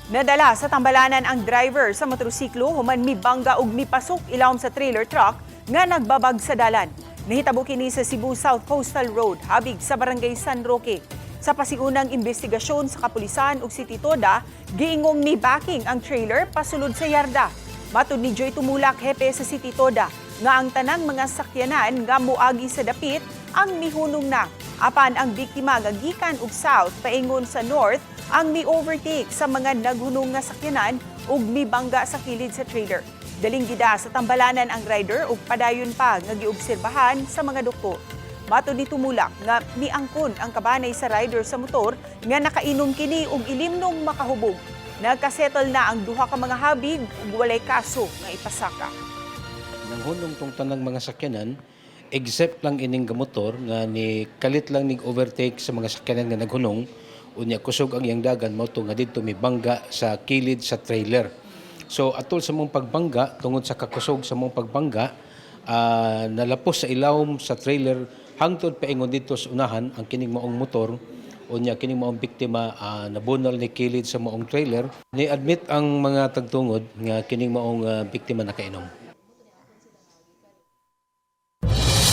Nadala sa tambalanan ang driver sa motorsiklo human mibangga og mipasok ilawom sa trailer truck nga nagbabag sa dalan. Nahitabo kini sa Cebu South Coastal Road, habig sa Barangay San Roque. Sa pasiunang investigasyon sa kapulisan ug City Toda, giingong ni backing ang trailer pasulod sa yarda. Matud ni Joy Tumulak, hepe sa City Toda, nga ang tanang mga sakyanan nga muagi sa dapit ang mihunong na. Apan ang biktima nga gikan og south paingon sa north ang mi-overtake sa mga naghunong nga sakyanan ug mibangga sa kilid sa trailer. Daling gida sa tambalanan ang rider ug padayon pa nga giobserbahan sa mga doktor. Matud ni Tumulak nga miangkon ang kabanay sa rider sa motor nga nakainom kini og ilimnong makahubog. Nagkasettle na ang duha ka mga habig ug walay kaso nga ipasaka. Nanghunong tong tanang mga sakyanan except lang ining gamotor nga ni kalit lang ning overtake sa mga sakyanan nga naghunong, unya kusog ang iyang dagan, mao to nga didto mibangga sa kilid sa trailer. So atol sa maong pagbangga, tungod sa kakusog sa maong pagbangga, nalapos sa ilawom sa trailer hangtod paingon didto sa unahan ang kining maong motor. Unya kining maong biktima, nabunal ni kilid sa maong trailer. Ni admit ang mga tagtungod nga kining maong biktima nakainom.